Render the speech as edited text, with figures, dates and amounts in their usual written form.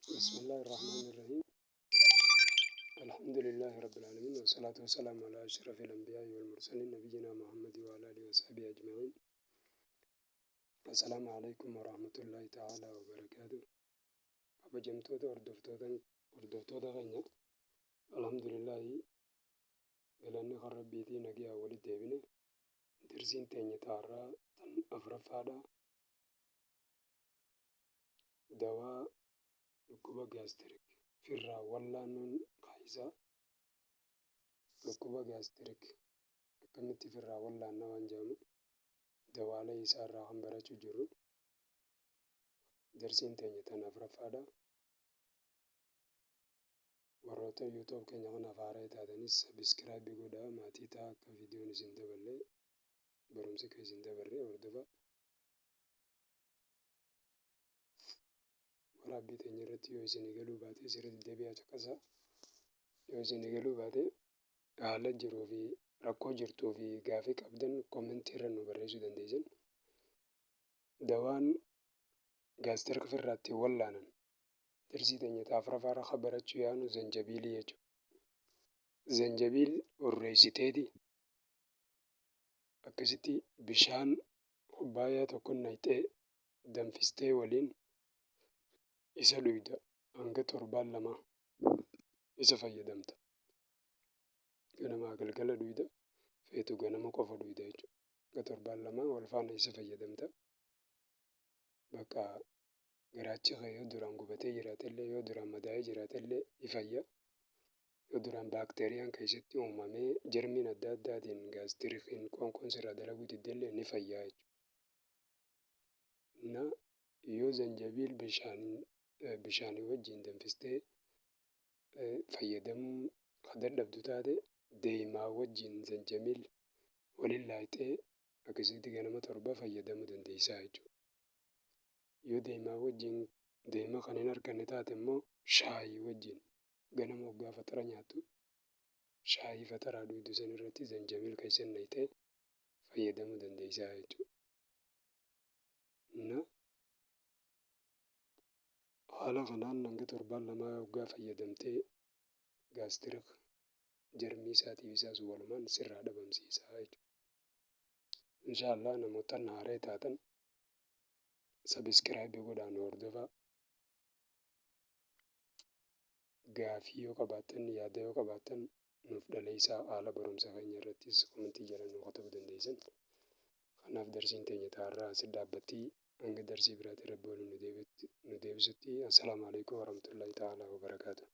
Bismillaahi Rahmaani Rahiim. Alhamdulillaahi Rabbil Aalamiin. Wassalaatu wassalaamu alaa ashrafil anbiyaa'i wal mursaliin nabiyyinaa Muhammadi wa alaa alihi wa sahbihi ajma'iin. Assalaamu alaikum wa rahmatullaahi ta'aalaa wa barakaatuh. Kabajamtoota hordoftoota keenya, alhamdulillaahi, galanni kan Rabbiitii, nagaa walitti deebine. Darsiin teenya taarraa tan afuraffaadha. Dawaa dhukkuba gastric firraa wallaannuun kaayisaa, dhukkuba gastric akkamitti firraa wallaanna waan jedhamu dawaalee isaarraa kan barachuu jirru. Darsiin teenya tan afuraffaadha. Warroota YouTube keenya kanaaf haaraa taatanis subscribe godhaa, maatii ta'a, akka viidiyoon isin daballee barumsi akka isin dabarre hordofa. Waraabbii teenya irratti yoo isin galuu baate sirriitti deebi'aa caqasaa. Yoo isin galuu baate, haala jiruu fi rakkoo jirtuu fi gaafii qabdan commentii irra nu barreessuu dandeessan. Dawaan gastric ofirraa ittiin wallaanan darsii teenya afuraffaa irra barachuu yaanu zanjabiilii jechuudha. Zanjabiil urreessiteeti akkasitti bishaan kubbaayyaa tokko naqxee danfistee waliin isa dhuyda, hanga torbaan 2 isa fayyadamta. Ganamaa galgala dhuyda, feetu ganama qofa dhuyda jechuudha. Hanga torbaan 2 wal faana isa fayyadamta. Bakka garaachi kee yoo duraan gubatee jiraatellee, yoo duraan madaa'ee jiraatellee ni fayya. Yoo duraan baakteeriyaan keessatti uumamee jarmiin adda addaatiin gastriciin qoonqoon sirraa dalaguu diddellee ni fayyaa jechuudha. Na yoo zanjabiil bishaanii wajjin danfistee fayyadamuu ka dadhabdu taate, deemaa wajjin zanjabiil waliin laayixee akkasitti ganama 7 fayyadamuu dandeessaa jechuudha. Yoo deemaa wajjin deema kan hin arganne taate immoo, shaayii wajjin ganama hoggaa faxara nyaattu shaayii faxaraa dhugdu san irratti zanjabiil keessa naqxee fayyadamuu dandeessaa jechuudha. Na haala kanaan hanga torbaan 2 hoggaa fayyadamtee gastric jarmii isaatiif isaas walumaan sirraa dhabamsiisaa jechuudha. Inshaallah, namoota haaree taatan subscribe godhaa nu hordofaa. Gaafii yoo qabaattan, yaada yoo qabaattan nuuf dhaleessaa, haala barumsa keenya irrattis commentii jala nu katabuu dandeessan. Kanaaf darsiin teenya taarraa asi dhaabbattii, hanga darsii biraatti Rabbi waliin nu deebisutti, assalaamu alaikum warahmatullahi ta'ala wabarakaatuh.